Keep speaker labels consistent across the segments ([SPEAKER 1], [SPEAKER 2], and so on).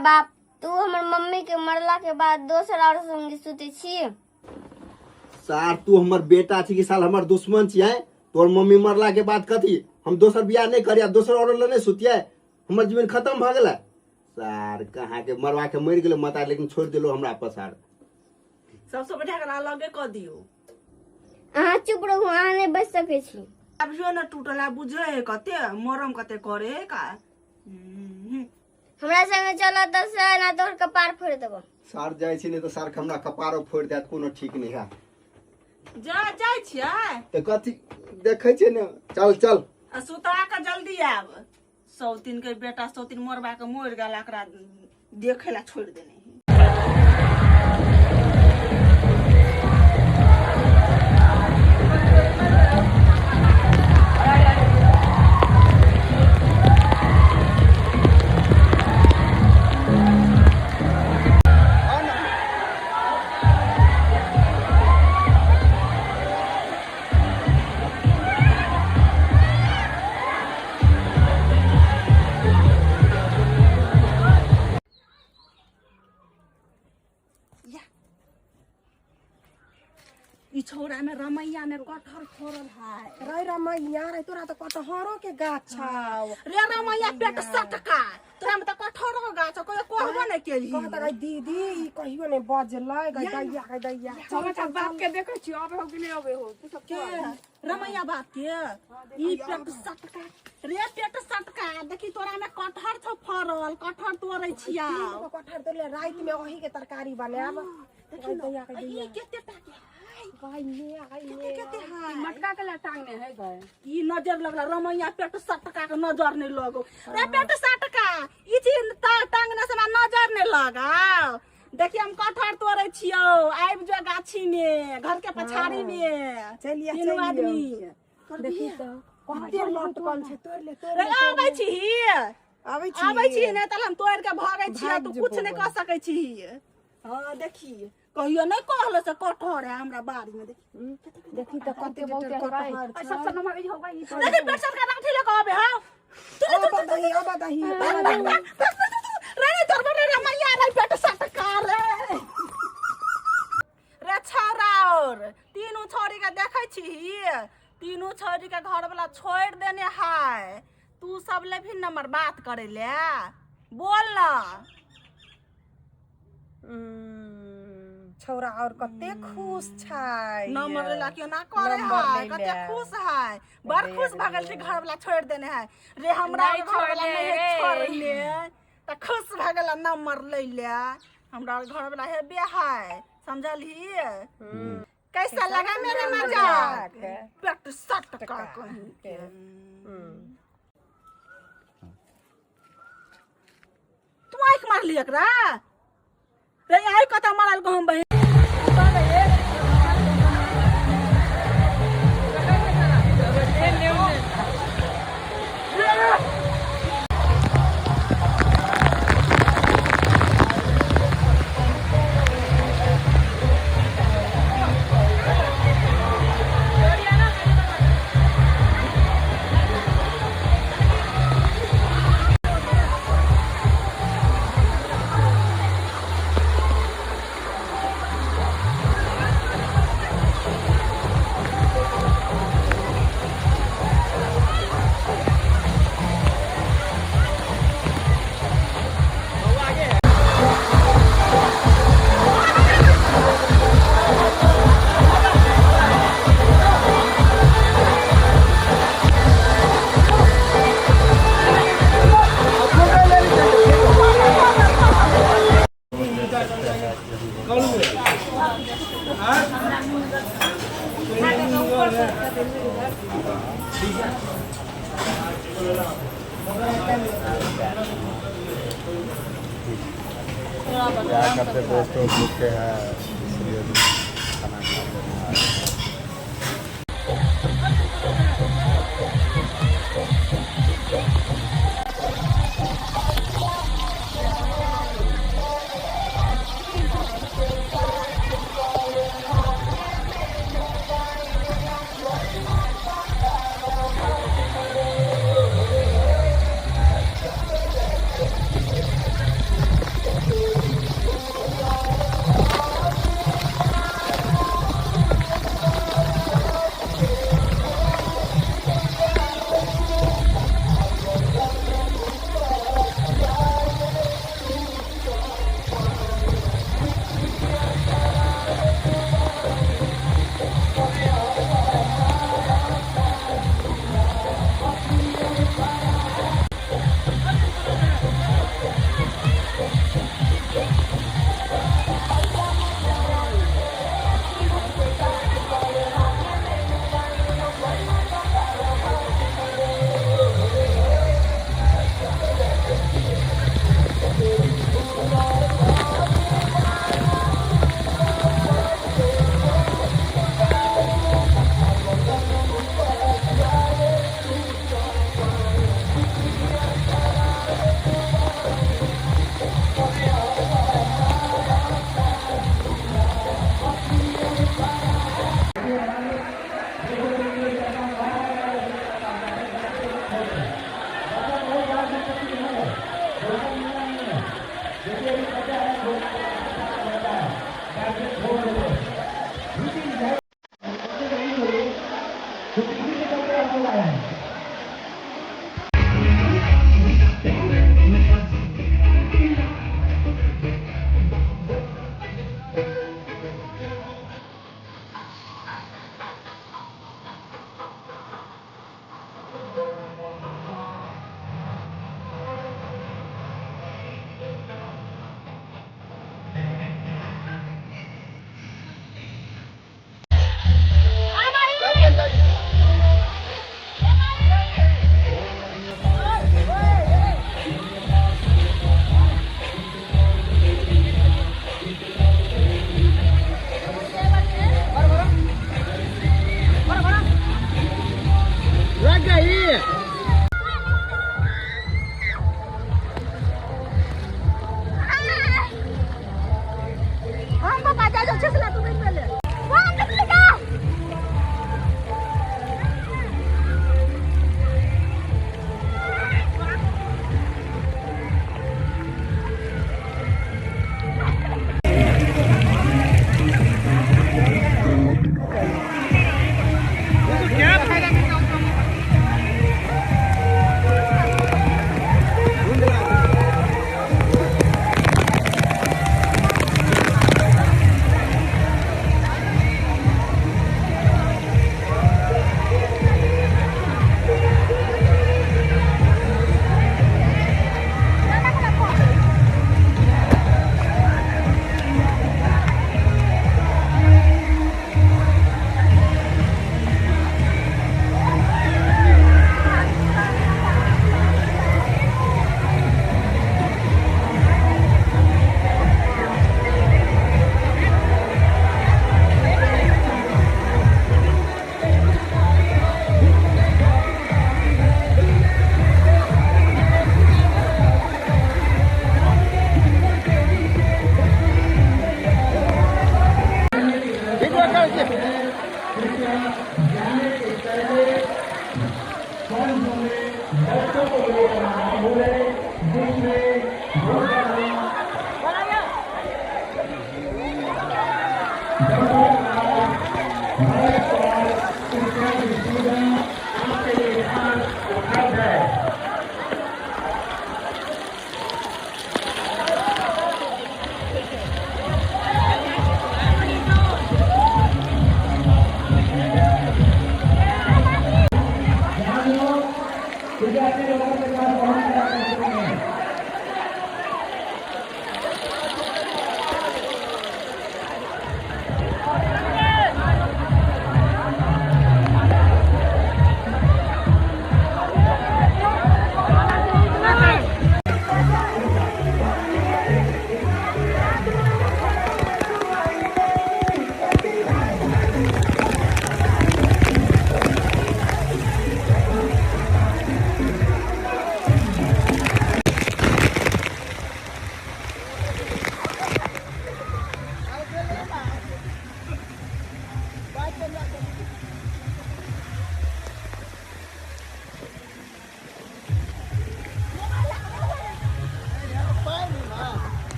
[SPEAKER 1] बाप, तू हमर मम्मी के मरला के बाद दोसर और संगे सुते छी।
[SPEAKER 2] सार तू हमर बेटा छी कि साल हमर दुश्मन छी? आँय, तोहर मम्मी मरला के बाद कथी हम दोसर बियाह नहीं करिया, दोसर और लऽ नहीं सुतियै? हमर जीवन खत्म भऽ गेलै सार। कहाँ के मरवा के मरि गेलै माता, लेकिन छोड़ि देलो हमरा पर सार।
[SPEAKER 3] सबसँ बढ़िया एकरा अलगे कऽ दियौ।
[SPEAKER 1] अहाँ चुप रहू, अहाँ नहि बचि सकै छी।
[SPEAKER 3] अभियो न टूटल है, बुझे है कते मरम कते करे है का।
[SPEAKER 1] हमरा संगे चल तऽ से ना तोहर कपार फोड़ि देबो।
[SPEAKER 2] सार जाइ छी, नहि तऽ सार हमरा कपारो फोड़ि देत, कोनो ठीक नहि है।
[SPEAKER 3] जा जाइ छियै।
[SPEAKER 2] तऽ कथी देखै छियै ने, चल चल।
[SPEAKER 3] आ सुता के जल्दी आयब। सौतीन के बेटा सौतीन मरबा के मरि गेल, एकरा देखे ला छोड़ि देने है। ई छौड़ा में रमैया में कटहर फोड़ल है।
[SPEAKER 4] रे रमैया रे, तोरा तो कटहरो के गाछ छौ।
[SPEAKER 3] रे रमैया पेट सटका, तोरा में तो कटहरो के गाछ छौ, कहियो कहबो नै केलही।
[SPEAKER 4] कहत गई दीदी, ई कहियो नै बजलै गई दैया गई दैया।
[SPEAKER 5] चल चल, बाप के देखै छी अबे हो कि नहि अबे हो तू सब।
[SPEAKER 3] के रमैया बाप के ई पेट सटका रे, पेट सटका, देखी तोरा में कटहर छौ फड़ल, कटहर तोड़ै छिया।
[SPEAKER 4] तीन गो कटहर तोड़ले, राति में ओही के तरकारी बनायब।
[SPEAKER 3] देखी
[SPEAKER 4] गई दैया गई
[SPEAKER 3] ई
[SPEAKER 4] दैया।
[SPEAKER 3] केते टा के है?
[SPEAKER 4] गई ने गई
[SPEAKER 3] केते
[SPEAKER 4] ने।
[SPEAKER 3] केते है?
[SPEAKER 5] मटका के लटांगने है गए।
[SPEAKER 3] ई नजर लगला रमैया पेट सटका के, नजर नहीं लगो रे पेट सटका, ई चीज टांगने से हमरा नजर नहीं लगाओ। देखिए हम कटहर तोड़े छियो, आबि जो गाछी में, घर के पछाड़ी में।
[SPEAKER 4] चलिए,
[SPEAKER 3] तीनू
[SPEAKER 4] चलिए।
[SPEAKER 3] आदमी
[SPEAKER 4] देखी तऽ कते लटकल छै, तोड़ ले तोड़
[SPEAKER 3] रे
[SPEAKER 4] ले।
[SPEAKER 3] आबै छी?
[SPEAKER 4] आबै छी।
[SPEAKER 3] आबै छी नहि तऽ हम तोड़ के भागै छियै,
[SPEAKER 4] भागि
[SPEAKER 3] तू
[SPEAKER 4] जेबो
[SPEAKER 3] कुछ नहि कऽ सकै छी। हाँ देखी, कहियो नहि कहलो से कटहर है हमरा बाड़ी में, देखी।
[SPEAKER 4] देखी तऽ कते
[SPEAKER 5] बहुते
[SPEAKER 4] जेटर
[SPEAKER 5] है
[SPEAKER 4] कटहर
[SPEAKER 5] गए। सब
[SPEAKER 4] छै।
[SPEAKER 5] सब नमक हो गई।
[SPEAKER 3] देखी पेट सटका लाठी लऽ कऽ आबे। हाँ
[SPEAKER 4] अब दही, अब दही, अब दही।
[SPEAKER 3] रे रे तोर रे रमैया रे पेट सटका रे। रे छौरा और तीनू छौरी के देखै छी, तीनू छौरी के घर वाला छोड़ देने है। तू सब ले भी नंबर बात करे ले, बोल ना।
[SPEAKER 4] छौरा और कते खुश छै।
[SPEAKER 3] नंबर लेला क्यों ना करे
[SPEAKER 4] नंबर
[SPEAKER 3] है?
[SPEAKER 4] लै
[SPEAKER 3] कते
[SPEAKER 4] ले।
[SPEAKER 3] खुश है, बड़ खुश भऽ गेल छै, घर वाला छोड़ देने है रे। हमरा
[SPEAKER 5] नहीं
[SPEAKER 3] घर वाला
[SPEAKER 5] छोड़ने
[SPEAKER 3] नहीं
[SPEAKER 5] रे।
[SPEAKER 3] छोड़ले तऽ खुश भऽ गेल नंबर लै ले। हमरा घर वाला हेबे है, समझलही? कैसा लगा मेरा मजाक? पेट सटका कहीं के। तू आँखि मारली एकरा रे? आइ कतऽ मारल गहूम बहिन?
[SPEAKER 6] क्या करते दोस्तों, भूखे हैं इसलिए खाना खा लेना है।
[SPEAKER 3] हम बाबा जा जा छसला तू नहीं पहले।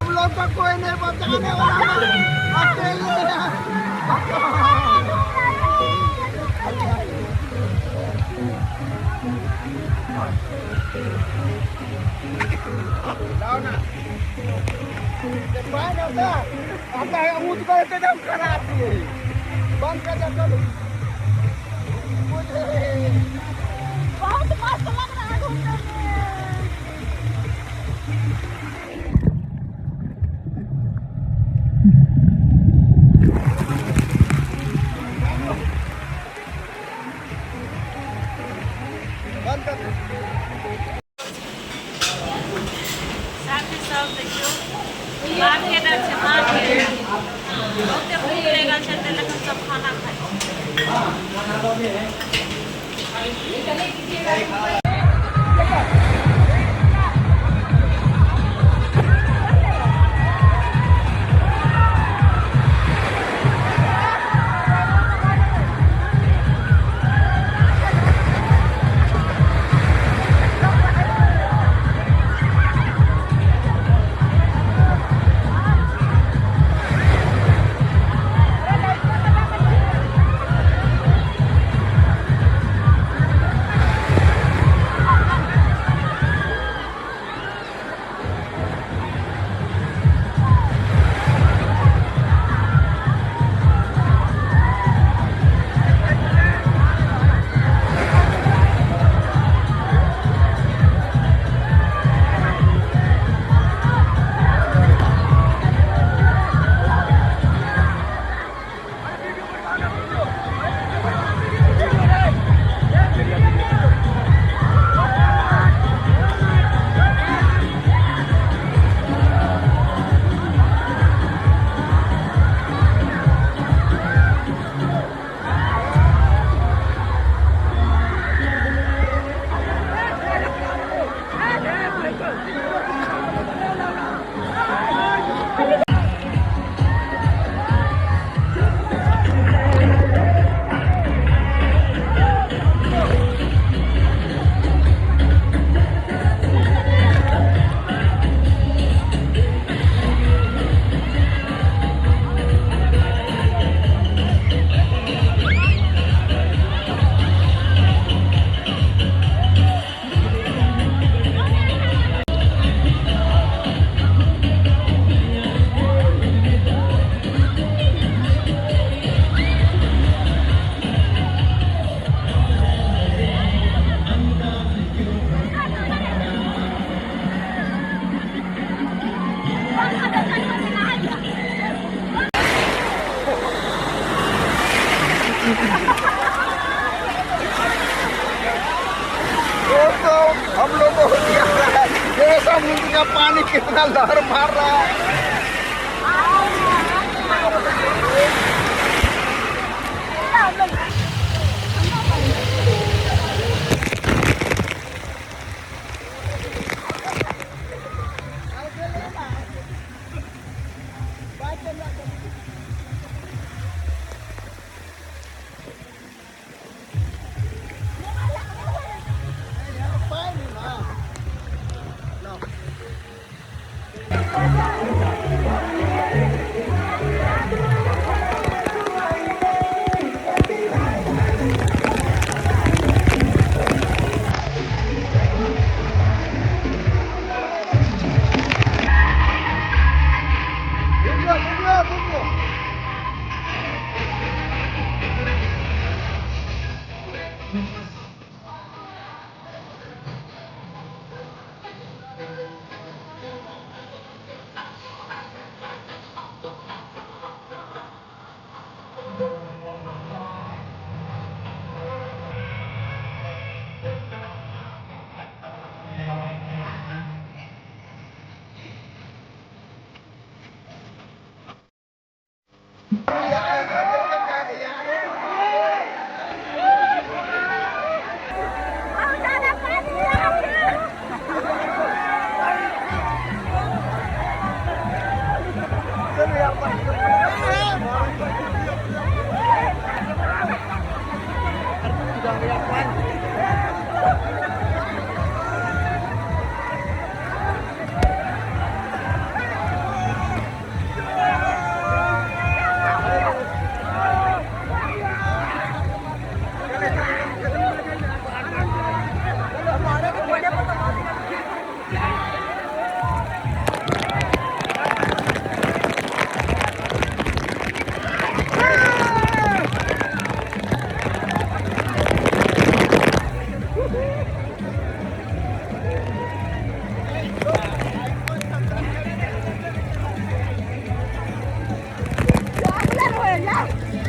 [SPEAKER 2] हम लोग का कोई नहीं बचाने वाला अकेले हैं। लाओ ना। ये पानी होता है, आता है, ऊँच करते एकदम खराब दिए। बंद कर दे, चलो।
[SPEAKER 3] बहुत मस्त लग रहा है घूमने में।
[SPEAKER 2] बंद कर दे।
[SPEAKER 7] साथी सब देखियौ माँ के डर छै, माँ के बहुते भूख लागल छै, ताहि लए हमसब खाना खाइ छी।
[SPEAKER 2] पानी कितना लहर मार रहा है।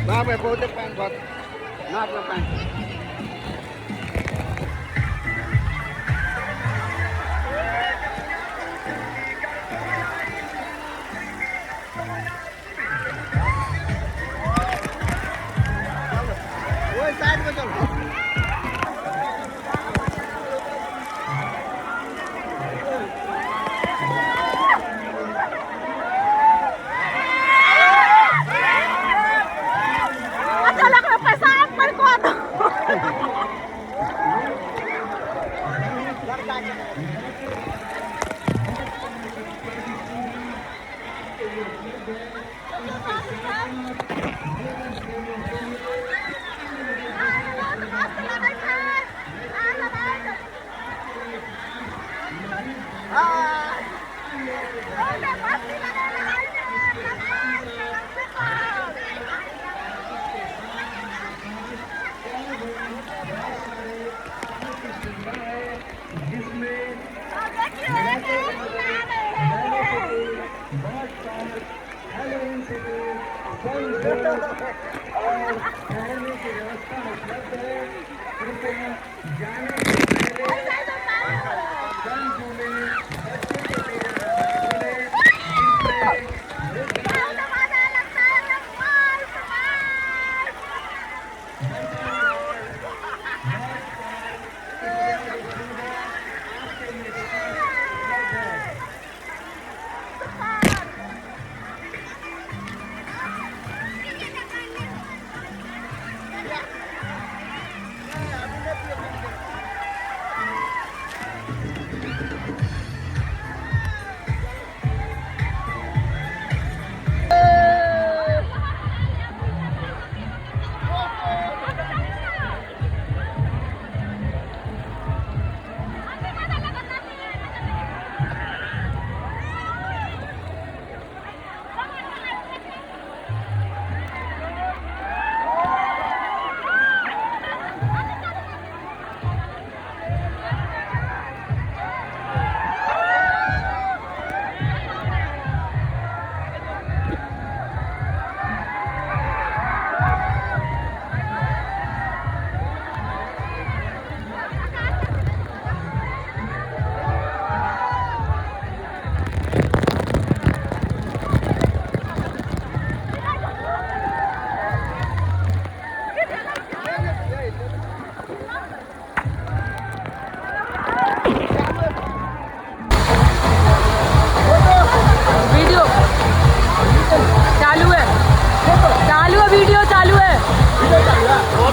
[SPEAKER 2] बाप रे, बहुते पानि भऽ नाक मे पानि। ओहि साइड मे चलू।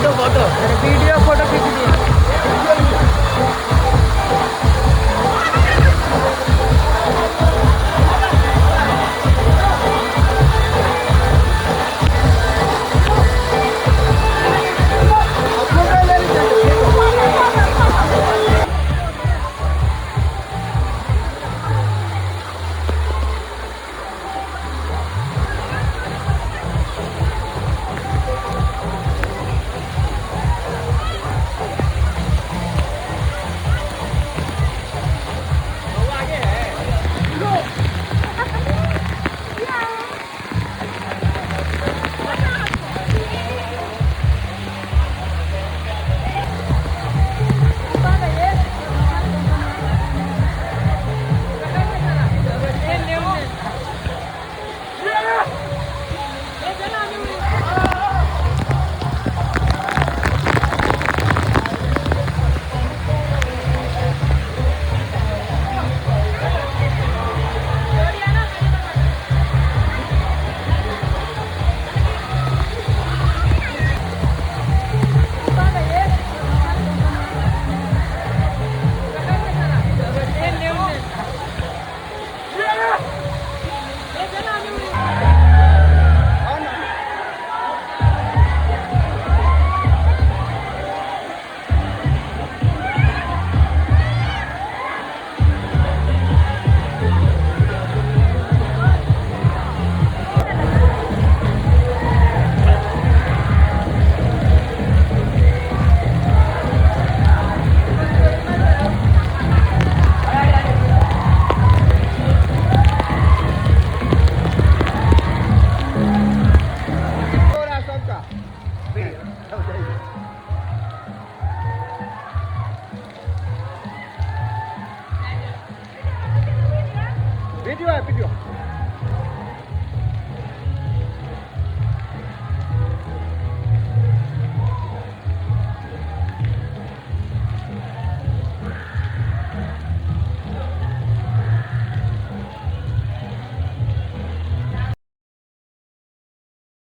[SPEAKER 5] फोटो फोटो वीडियो फोटो खींच दिए।